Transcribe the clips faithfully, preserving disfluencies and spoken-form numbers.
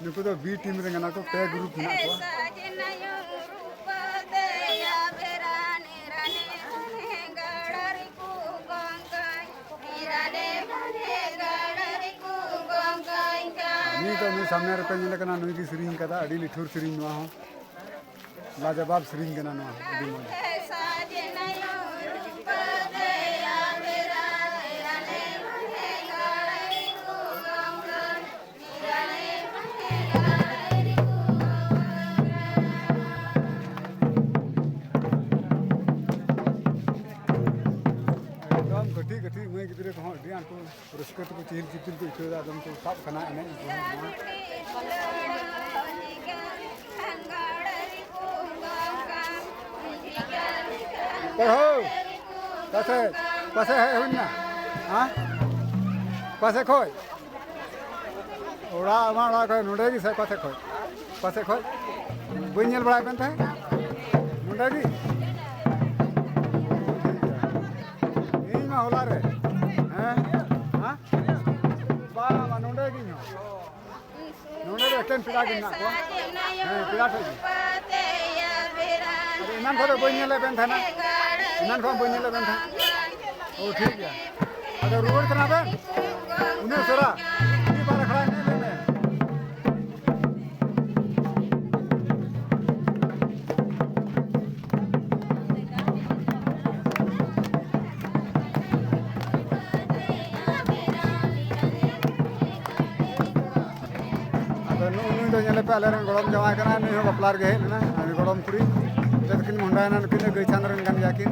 ᱱᱩᱠᱩ ᱫᱚ B team ᱨᱮᱱ ᱠᱟᱱᱟ ᱠᱚ, ᱯᱮ group ᱢᱮᱱᱟᱜ ᱠᱚᱣᱟ᱾ ᱱᱤᱛ ᱫᱚ ᱱᱩᱭ ᱥᱟᱢᱱᱮ ᱨᱮᱯᱮ ᱧᱮᱞᱮ ᱠᱟᱱᱟ, ᱱᱩᱭ ᱜᱮ ᱥᱮᱨᱮᱧ ᱠᱟᱫᱟ, ᱟᱹᱰᱤ ᱞᱤᱴᱷᱩᱨ ᱥᱮᱨᱮᱧ ᱱᱚᱣᱟ ᱦᱚᱸ᱾ ᱞᱟᱡᱟᱵᱟᱵ ᱥᱮᱨᱮᱧ ᱠᱟᱱᱟ ᱱᱚᱣᱟ, ᱟᱹᱰᱤ ᱢᱚᱡᱽ᱾ ᱮᱠᱫᱚᱢ ᱠᱟᱹᱴᱤᱡ ᱠᱟᱹᱴᱤᱡ ᱢᱟᱹᱭ ᱜᱤᱫᱽᱨᱟᱹ ᱠᱚᱦᱚᱸ ᱟᱹᱰᱤ ᱟᱸᱴ ᱠᱚ ᱨᱟᱹᱥᱠᱟᱹ ᱛᱮᱠᱚ ᱪᱤᱦᱤᱞ ᱪᱤᱯᱤᱞ ᱠᱚ ᱟᱹᱭᱠᱟᱹᱣ ᱮᱫᱟ, ᱟᱫᱚᱢ ᱠᱚ ᱥᱟᱵ ᱠᱟᱱᱟ ᱮᱱᱮᱡ ᱠᱚ᱾ ᱯᱟᱲᱦᱟᱣ ᱯᱟᱥᱮ, ᱯᱟᱥᱮ ᱦᱮᱡ ᱦᱩᱭ ᱞᱮᱱᱟ? ᱦᱮᱸ? ᱯᱟᱥᱮ ᱠᱷᱚᱡ? ᱚᱲᱟᱜ ᱢᱟ ᱚᱲᱟᱜ ᱠᱷᱚᱡ, ᱱᱚᱰᱮ ᱜᱮ ᱥᱮ ᱯᱟᱥᱮ ᱠᱷᱚᱡ? ᱯᱟᱥᱮ ᱠᱷᱚᱡ? ᱵᱟᱹᱧ ᱧᱮᱞ ᱵᱟᱲᱟᱭ ᱯᱮᱱ ᱛᱟᱦᱮᱸᱫ? ᱱᱚᱰᱮ ᱜᱮ? ᱤᱧ ᱢᱟ ᱦᱚᱞᱟ ᱨᱮ᱾ ᱦᱮᱸ? ᱦᱮᱸ? ᱵᱟᱝ, ᱵᱟᱝ, ᱱᱚᱰᱮ ᱜᱮ ᱤᱧ ᱦᱚᱸ᱾ ᱱᱚᱰᱮ ᱫᱚ ᱮᱠᱮᱱ ᱯᱮᱲᱟ ᱜᱮ ᱢᱮᱱᱟᱜ ᱠᱚᱣᱟ᱾ ᱦᱮᱸ, ᱯᱮᱲᱟ ᱴᱷᱮᱡ ᱜᱮ᱾ ᱟᱫᱚ ᱮᱱᱟᱱ ᱠᱷᱚᱱ ᱫᱚ ᱵᱟᱹᱧ ᱧᱮᱞᱮᱫ ᱵᱮᱱ ᱛᱟᱦᱮᱱᱟ᱾ ᱮᱱᱟᱱ ᱠᱷᱚᱱ ᱵᱟᱹᱧ ᱧᱮᱞᱮᱫ ᱵᱮᱱ ᱛᱟᱦᱮᱱᱟ᱾ ᱚ, ᱴᱷᱤᱠ ᱜᱮᱭᱟ᱾ ᱟᱫᱚ ᱨᱩᱣᱟᱹᱲ ᱠᱟᱱᱟ ᱵᱮᱱ? ᱩᱱᱟᱹᱜ ᱩᱥᱟᱹᱨᱟ? ᱢᱤᱫ ᱵᱟᱨ ᱟᱠᱷᱲᱟ ᱮᱱᱮᱡ ᱞᱮ ᱢᱮ᱾ ᱟᱫᱚ ᱱᱩᱜᱼᱩ ᱱᱩᱭ ᱫᱚ ᱧᱮᱞᱮ ᱯᱮ, ᱟᱞᱮ ᱨᱮᱱ ᱜᱚᱲᱚᱢ ᱡᱟᱶᱟᱭ ᱠᱟᱱᱟᱭ, ᱱᱩᱭ ᱦᱚᱸ ᱵᱟᱯᱞᱟ ᱨᱮᱜᱮ ᱦᱮᱡ ᱞᱮᱱᱟ, ᱟᱨ ᱜᱚᱲᱚᱢ ᱠᱩᱲᱤ᱾ ᱟᱯᱮ ᱫᱚᱠᱤᱱ ᱢᱚᱦᱰᱟᱭᱮᱱᱟ, ᱱᱩᱠᱤᱱ ᱫᱚ ᱜᱟᱹᱭ ᱪᱷᱟᱸᱫᱽ ᱨᱮᱱ ᱠᱟᱱ ᱜᱮᱭᱟ ᱠᱤᱱ᱾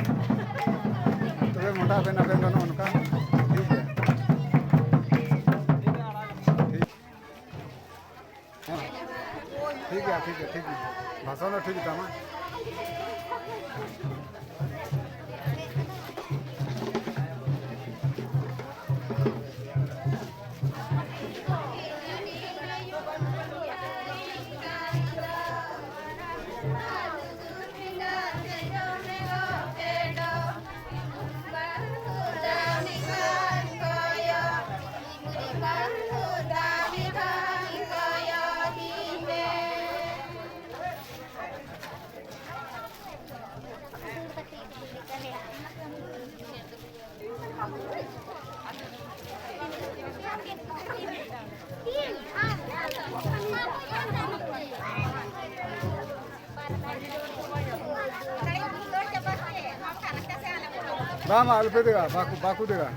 ᱛᱚᱵᱮ ᱢᱚᱦᱰᱟ ᱵᱮᱱ ᱟᱵᱮᱱ ᱫᱚ ᱱᱚᱜᱼᱚ ᱱᱚᱝᱠᱟ᱾ ᱴᱷᱤᱠ ᱜᱮᱭᱟ᱾ ᱴᱷᱤᱠ᱾ ᱦᱮᱸ᱾ ᱴᱷᱤᱠ ᱜᱮᱭᱟ, ᱴᱷᱤᱠ ᱜᱮᱭᱟ, ᱴᱷᱤᱠ ᱜᱮᱭᱟ᱾ ᱵᱷᱟᱥᱚᱱ ᱦᱚᱸ ᱴᱷᱤᱠ ᱜᱮᱛᱟᱢᱟ᱾ ᱵᱟᱝ, ᱵᱟᱝ, ᱟᱞᱚᱯᱮ ᱫᱟᱹᱲᱟ, ᱵᱟᱠᱚ, ᱵᱟᱠᱚ ᱫᱟᱹᱲᱟ᱾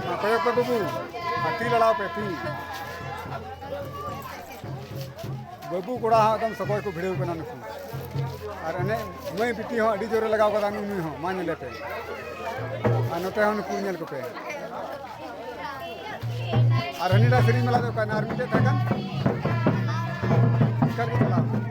ᱢᱟ ᱠᱚᱭᱚᱜ ᱯᱮ ᱵᱟᱹᱵᱩ, ᱟᱨ ᱛᱤ ᱞᱟᱲᱟᱣ ᱯᱮ, ᱛᱤ᱾ ᱵᱟᱹᱵᱩ ᱠᱚᱲᱟ ᱦᱚᱸ ᱮᱠᱫᱚᱢ ᱥᱚᱜᱚᱭ ᱠᱚ ᱵᱷᱤᱲᱟᱹᱣ ᱠᱟᱱᱟ ᱱᱩᱠᱩ᱾ ᱟᱨ ᱮᱱᱮᱡ ᱢᱟᱹᱭ ᱵᱤᱴᱤ ᱦᱚᱸ ᱟᱹᱰᱤ ᱡᱳᱨᱮ ᱞᱟᱜᱟᱣ ᱠᱟᱫᱟ ᱱᱩᱭ ᱦᱚᱸ, ᱢᱟ ᱧᱮᱞᱮ ᱯᱮ᱾ ᱟᱨ ᱱᱚᱛᱮ ᱦᱚᱸ ᱱᱩᱠᱩ ᱧᱮᱞ ᱠᱚᱯᱮ᱾ ᱟᱨ ᱦᱟᱹᱱᱤ ᱫᱟ ᱥᱮᱨᱮᱧ ᱢᱮᱞᱟ ᱫᱚ ᱚᱠᱟᱭᱮᱱᱟ? ᱟᱨ ᱢᱤᱫᱴᱮᱡ ᱛᱟᱦᱮᱸ ᱠᱟᱱ? ᱮᱠᱟᱞ ᱜᱮ ᱪᱟᱞᱟᱣ ᱮᱱᱟ᱾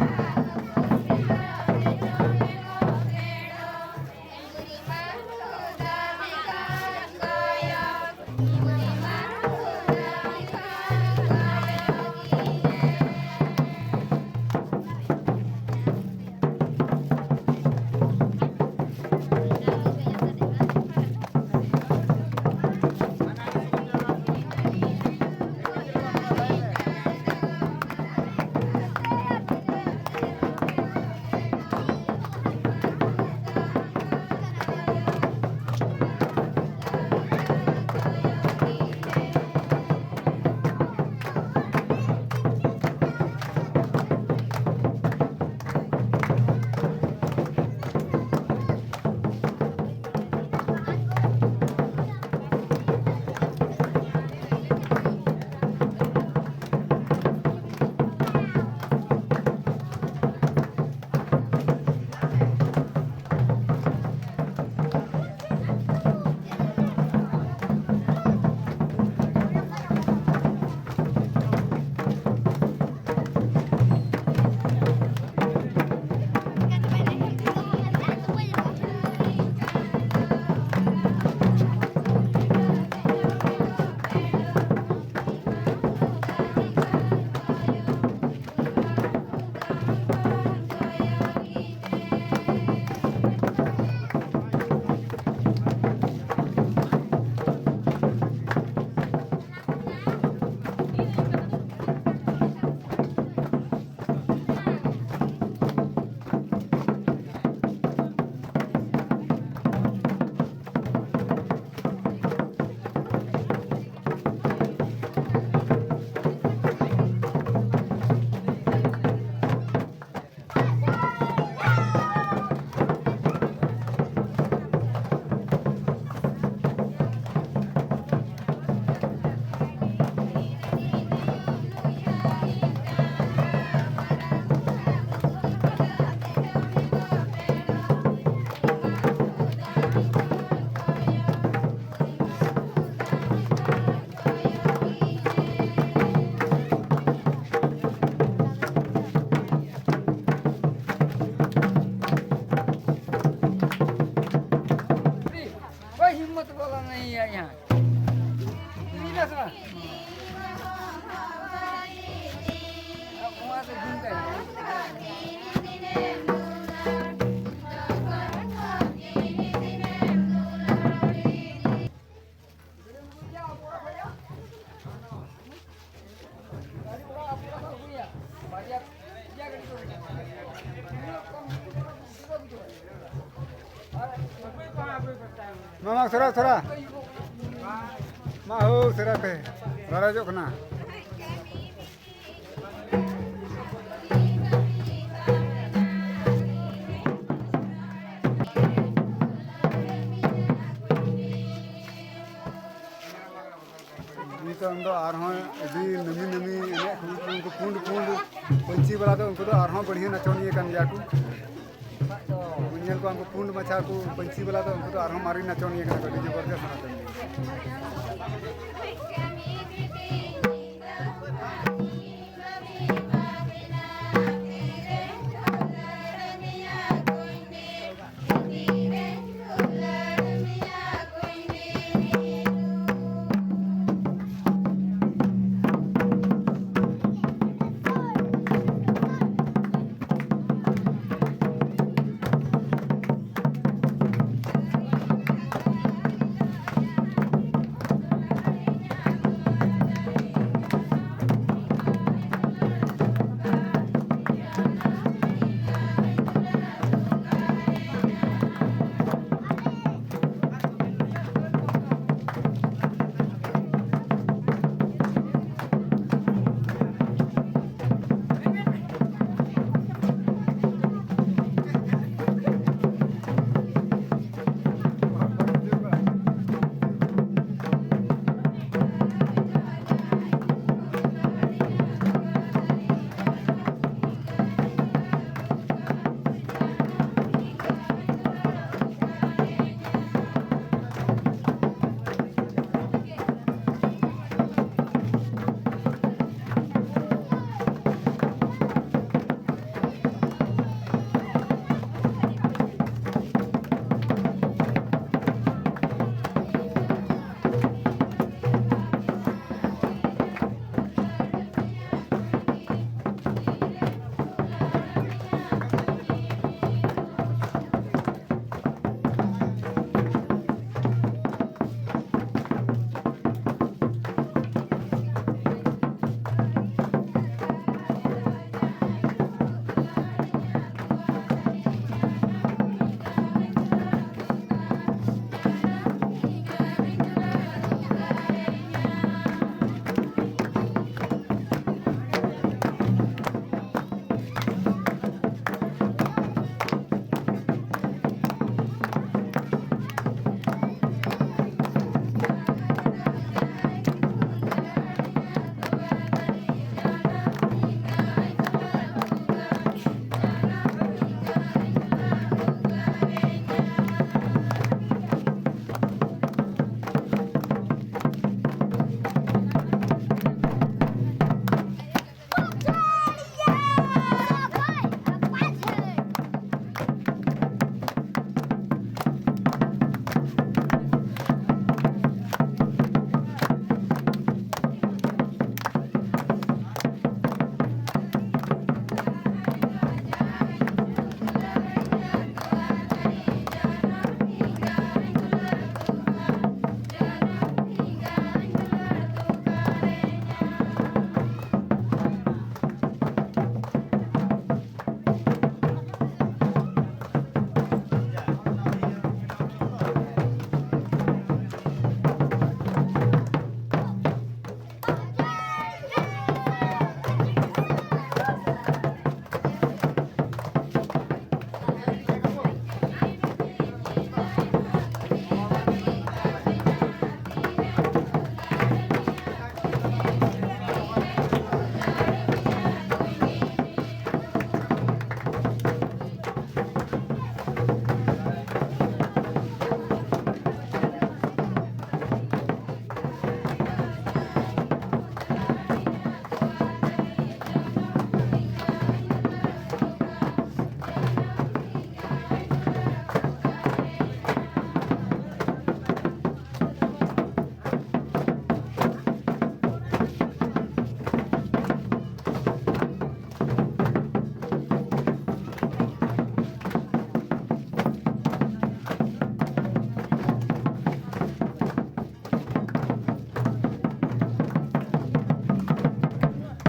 ᱢᱟ, ᱢᱟ, ᱩᱥᱟᱹᱨᱟ, ᱩᱥᱟᱹᱨᱟ᱾ ᱢᱟ, ᱦᱳ, ᱩᱥᱟᱹᱨᱟ ᱯᱮ᱾ ᱞᱟᱲᱟᱡᱚᱜ ᱠᱟᱱᱟ᱾ ᱱᱤᱛᱚᱝ ᱫᱚ ᱟᱨᱦᱚᱸ ᱟᱹᱰᱤ ᱱᱟᱹᱢᱤ ᱱᱟᱹᱢᱤ ᱮᱱᱮᱡ ᱠᱚ, ᱩᱱᱠᱩ ᱯᱩᱸᱰ ᱯᱩᱸᱰ ᱯᱟᱹᱧᱪᱤ ᱵᱟᱞᱟ ᱫᱚ, ᱩᱱᱠᱩ ᱫᱚ ᱟᱨᱦᱚᱸ ᱵᱟᱹᱲᱦᱤ ᱱᱟᱪᱚᱱᱤᱭᱟᱹ ᱠᱟᱱ ᱜᱮᱭᱟ ᱠᱚ᱾ ᱧᱮᱞ ᱠᱚᱣᱟ ᱩᱱᱠᱩ ᱯᱩᱸᱰ ᱢᱟᱪᱷᱟ ᱠᱚ ᱯᱟᱹᱧᱪᱤ ᱵᱟᱞᱟ ᱫᱚ, ᱩᱱᱠᱩ ᱫᱚ ᱟᱨᱦᱚᱸ ᱢᱟᱨᱮ ᱱᱟᱪᱚᱱᱤᱭᱟᱹ ᱠᱟᱱᱟ ᱠᱚ, ᱟᱹᱰᱤ ᱡᱚᱵᱚᱨᱫᱚᱥ ᱱᱟᱪᱚᱱᱤᱭᱟᱹ᱾